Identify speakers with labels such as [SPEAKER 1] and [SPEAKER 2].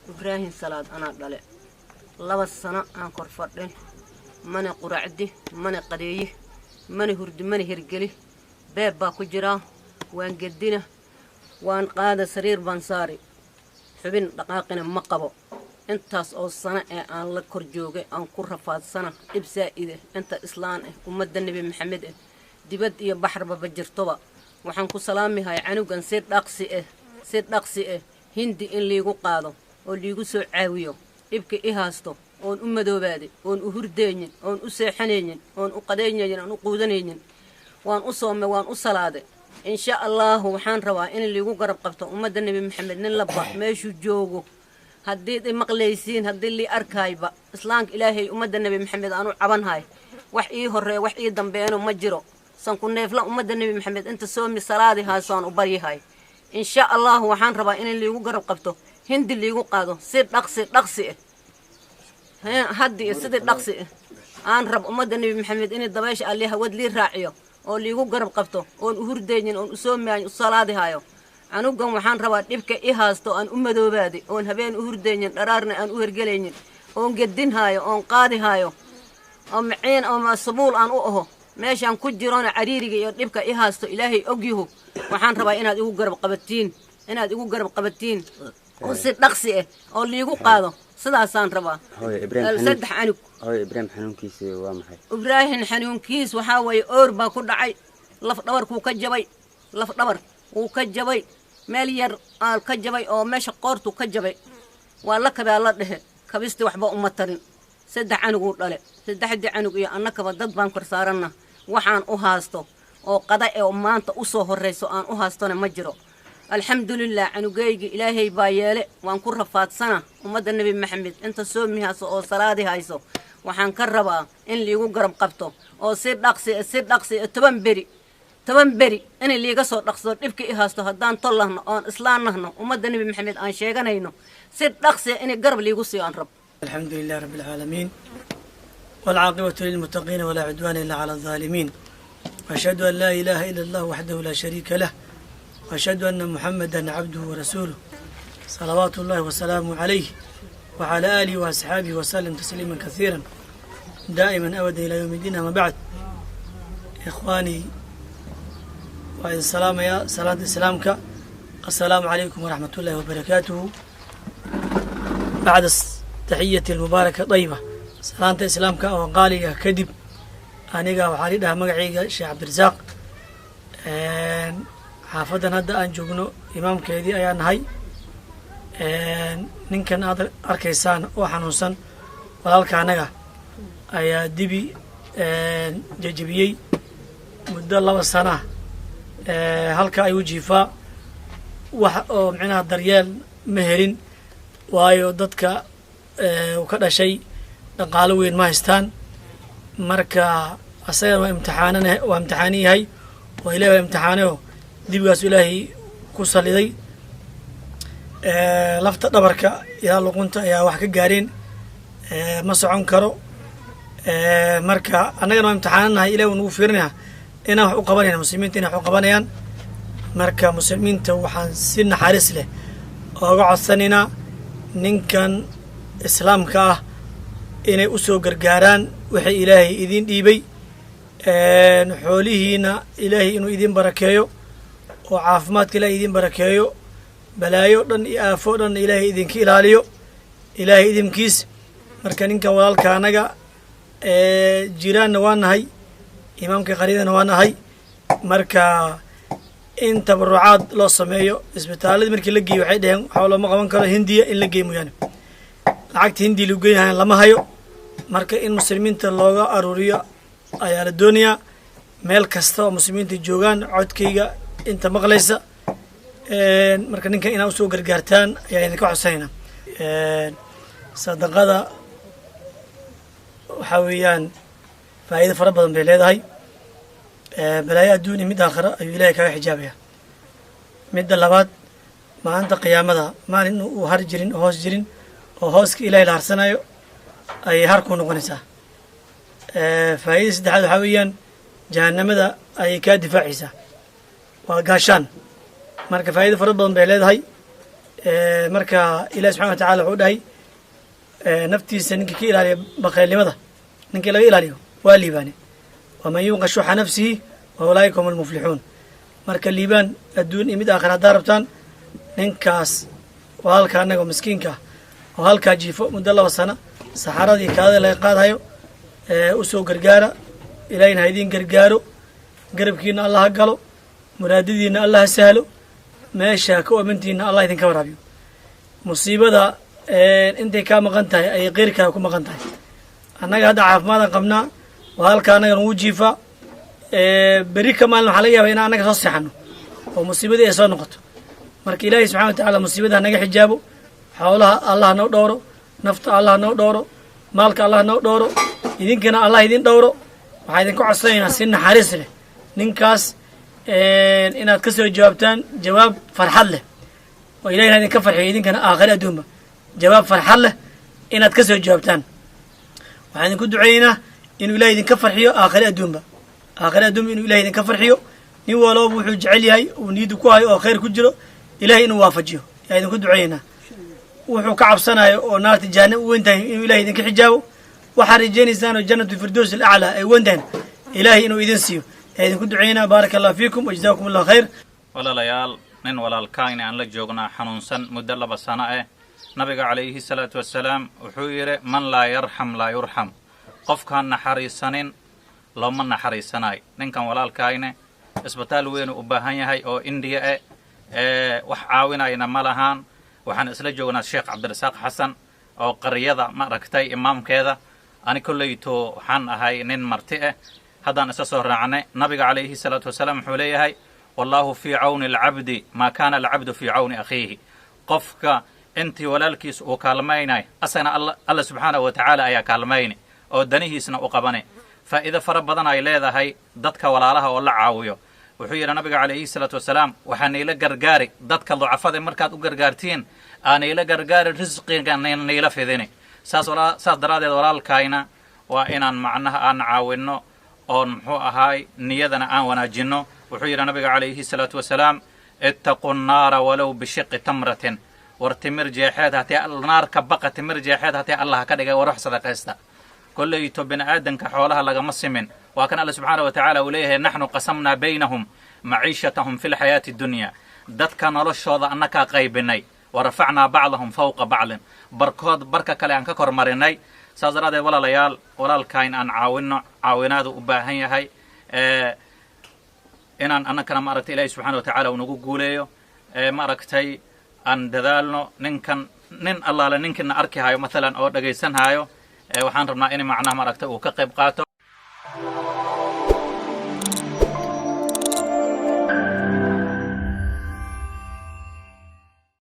[SPEAKER 1] Ibraahim Salaad anaa dhale. 2 sano aan kor fadhin, mana quracdi, mana qadeeyi, mana hurdi, mana hergeli. Beeb baa ku jiraa, waan gedina, waan qaada, sariir baan saari, xubin dhaqaaqina ma qabo. Intaas oo sano ee aan la kor joogay, aan ku rafaadsana dhib saa'ide. Inta islaan ah, ummadda Nebi Maxamed ah, dibad iyo baxarbaba jirtoba, waxaan ku salaamihay canugan si dhaqsi ah, si dhaqsi ah Hindi in liigu qaado oo liigu soo caawiyo dhibka i haasto, oon u madoobaaday, oon u hurdeynin, oon u seexanaynin, oon u qadaynaynin, oon u quudanaynin. Waan u soomay, waan u salaaday. Insha Allahu waxaan rabaa in liigu garab qabto ummadda Nebi Maxamed, nin laba meeshuu joogo. Haddiid i maqlaysiin, haddii lii arkaayba, islaamka Ilaahay, ummadda Nebi Maxamed aan u cabanhay. Wax ii horreeya, wax ii dambeeno ma jiro. Sanku neefla ummadda Nebi Maxamed inta soomi salaadi haasoaan u baryahay. Insha Allahu waxaan rabaa in liigu garab qabto, Hindi liigu qaado si dhaqsi dhaqsi ah, haddi iyo sidii dhaqsi ah. Aan rab ummadda Nebi Maxamed in dabaysha Alli hawad lii raaciyo oo liigu garab qabto, oon u hurdaynin, oon u soomayn, u salaadi hayo. Canugan waxaan rabaa dhibka i haasto, aan u madoobaaday, oon habeen u hurdaynin, dharaarna aan u hergelaynin, oon gedin haayo, oon qaadi haayo, oo maciin oo sabuul aan u aho meeshaan ku jirona, cariiriga iyo dhibka i haasto Ilaahay ogyuhu. Waxaan rabaa inaad igu garab qabatiin, inaad igu garab qabatiin oo si dhaqsi ah oo liigu qaado. Sidaasaan rabaa.
[SPEAKER 2] Hooyo, Ibraahim.
[SPEAKER 1] Saddex canug.
[SPEAKER 2] Hooyo, Ibraahim xanuunkiisa waa maxay?
[SPEAKER 1] Ibraahim xanuunkiis waxaa weeye oor baa ku dhacay, laf dhabarkuu ka jabay, laf dhabar wuu ka jabay, meel yar aa ka jabay oo meesha qoortuu ka jabay. Waa la kabaa la dhehe, kabistii waxba uma tarin. Saddex canuguu dhale, saddexdii canug iyo annakaba dad baan kor saaranna. Waxaan u haasto oo qada ee maanta u soo horrayso aan u haastona ma jiro. Alxamdulilah, canugaygi Ilaahay baa yeele, waan ku rafaadsana. Ummadda Nebi Maxamed inta soomi hayso oo salaadi hayso, waxaan ka rabaa in liigu garab qabto oo si dhaqsi, si dhaqsi, 10 beri, 10 beri in liiga soo dhaqsado dhibka i haysto. Haddaan tollahno oon islaannahno, ummadda Nebi Maxamed aan sheeganayno, si dhaqsi in garab liigu siiyo aan rab.
[SPEAKER 3] الحمد لله رب العالمين، والعاقبة للمتقين، ولا عدوان إلا على الظالمين، وأشهد أن لا إله إلا الله وحده لا شريك له، وأشهد أن محمدا عبده ورسوله، صلوات الله وسلامه عليه وعلى آله وأصحابه وسلم تسليما كثيرا دائما أبدا إلى يوم الدين. أما بعد، إخواني، وإن السلام يا صلاة إسلامك، السلام عليكم ورحمة الله وبركاته. بعد التحية المباركة طيبة، salaanta Islaamka oo qaaliga kadib, aniga waxaa li dhahaa magacayga Sheekh Cabdirasaaq. Xaafadan hadda aan joogno imaamkeedii ayaa nahay. Ninkan aad arkaysaan oo xanuunsan, walaalka anaga ayaa dibi jejebiyey muddo 2 sana. Halka ayuu jiifaa, wax oo micnaha daryeel ma helin, waayo dadka uu ka dhashay dhaqaalo weyn ma haystaan. Marka asagana waa imtixaanan, waa imtixaanan yahay oo Ilahi waa imtixaanayo, dibigaasu Ilaahay ku saliday. Lafta dhabarka ilaa luqunta ayaa wax ka gaareen, ma socon karo. Marka annagana waa imtixaananahay, Ilahi wuu nagu fiirinaya inaan wax u qabanayna, muslimiinta inay wax u qabanayaan. Marka muslimiinta waxaan si naxariis leh ooga codsanaynaa ninkan islaamka ah inay u soo gargaaraan wixii Ilaahay idiin dhiibay, xoolihiina Ilaahay inuu idiin barakeeyo oo caafimaadka Ilaahay idiin barakeeyo, balaayo dhan iyo aafo dhan Ilaahay idinka ilaaliyo, Ilaahay idinkiis. Marka ninkan walaalka anaga jiraanna waa nahay, imaamka qaryadana waa nahay. Marka in tabarucaad loo sameeyo. Isbitaaladii markii la geeyey waxay dheheen waxba looma qaban karo, Hindiya in la geey mooyaane. Lacagta Hindiya lagu geynaya lama hayo. Marka in muslimiinta looga aruuriyo ayaa la doonayaa, meel kasta oo muslimiinta joogaan, codkayga inta maqlaysa. Marka ninkan inaa usoo gargaartaan ayaa idinka codsanaynaa. Sadaqada waxaa weeyaan faa'iido fara badan bay leedahay. Balaayo adduun iyo mid aakhira ayuu Ilahay kaga xijaabaya. Midda labaad, maalinta qiyaamada, maalin uu har jirin oo hoos jirin oo hooska Ilahay la harsanayo ayay har ku noqonaysaa. Faa'iida saddexaad waxaa weeyaan jahanamada ayay kaa difaacaysaa, waa gaashaan. Marka faa'iido fara badan bay leedahay. Marka Ilahi subxana wa tacala wuxuu dhahay, naftiisa ninkii ka ilaaliya bakhaylnimada, ninkii laga ilaaliyo waa liibaane. ومن يوق شح نفسه فأولئك هم المفلحون. Marka liibaan adduun iyo mid aakhir haddaa rabtaan, ninkaas walaalka annaga oo miskiinka ah oo halkaa jiifo muddo 2 sano, saxaradii kaadada laga qaadhayo, usoo gargaara. Ilaahina ha idiin gargaaro, garabkiina Allah ha galo, muraadadiina Allah ha sahlo, meesha ka omantiina Allah idinka waraabiyo. Musiibada intay kaa maqan tahay ayay qeyrkaa ku maqan tahay. Annaga hadda caafimaadaan qabnaa, walaalka annaga nagu jiifaa. Berri ka maalin waxaa laga yaaba inaan annaga soo seexano oo musiibadii ay soo noqoto. Marka Ilaahay subxana wa tacaala musiibada hanaga xijaabo, xoolaha Allah noo dhowro, nafta Allah noo dhowro, maalka Allah noo dhowro, idinkana Allah idin dhowro. Waxaa idinka codsanaynaa si naxariis leh ninkaas inaad ka soo jawaabtaan jawaab farxad leh, oo Ilahina idinka farxiyo, idinkana aakhire adduunba jawaab farxad leh inaad ka soo jawaabtaan. Waxaan idinku duceeynaa inuu Ilahay idinka farxiyo aakhire adduunba, aakhire adduunba inuu Ilahay idinka farxiyo. Nin walooba wuxuu jecel yahay uu niyaddu ku hayo oo khayr ku jiro, Ilahay inuu waafajiyo yaa idinku duceeynaa. Wuxuu ka cabsanayo oo naarta jahanam u weyn tahay inuu Ilahay idinka xijaabo. Waxaad rajaynaysaan oo جنة الفردوس الأعلى ay weyn tahay, Ilaahay inuu idin siiyo yaa idinku duceynaa. بارك الله فيكم وجزاكم الله خير.
[SPEAKER 4] Walaalayaal, nin walaalkaayna aan la joognaa xanuunsan muddo 2 sano ah. Nabiga calayhi salaatu wasalaam wuxuu yidhi: من لا يرحم لا يرحم. Qofkaan naxariisanin looma naxariisanayo. Ninkan walaalkaayne isbitaal weynu u baahan yahay oo Indiya eh, ee wax caawinayna ma lahaan. Waxaan isla joognaa Sheekh Cabdirasaaq Xasan oo qaryada ma aragtay imaamkeeda. Ani kolleyto waxaan ahay nin marti ah, haddaan isa soo raacnay. Nabiga calayhi salaatu wasalaam wuxuu leeyahay: والله في عون العبد ما كان العبد في عون أخيه. Qofka intii walaalkiis uu kaalmaynay, asagana Alla subxaanahu wa tacaala ayaa kaalmayni oo danihiisna u qabanay. Faa'iido fara badan ay leedahay dadka walaalaha oo la caawiyo. Wuxuu yidhi nabiga calayhi salaatu wasalaam: waxaa niila gargaari dadka ducafada markaad u gargaartiin, aa niila gargaari, risqiga niila fidini. Saas daraaddeed walaalkayna waa inaan macnaha aan caawinno oon muxuu ahaay niyadana aan wanaajinno. Wuxuu yidhi nabiga calayhi salaatu wasalaam: اتقوا النار ولو بشق تمرة. War timir jeexeed hatee, naarka baqa, timir jeexeed hatee Allah ka dhigay, war wax sadaqaysta. Kolleyto bini aadanka xoolaha lagama simin. Waa kan Alle subxaana wa tacaala uu leeyahay: نحن قسمنا بينهم معيشتهم في الحياة الدنيا. Dadka noloshooda annakaa qaybinay. ورفعنا بعضهم فوق بعض. Barkood barka kale aan ka kor marinay. Saas daraaddeed walaalayaal, walaalkayn aan caawinno, caawinaadu u baahan yahay, inaan annakana ma aragtay Ilaahi subxana wa tacaala uu nagu guuleeyo, ma aragtay aan dadaalno. Ninkan, nin allaale ninkina arki hayo mathalan oo dhagaysan hayo, waxaan rabnaa in macnaha ma aragtay uu ka qayb qaato.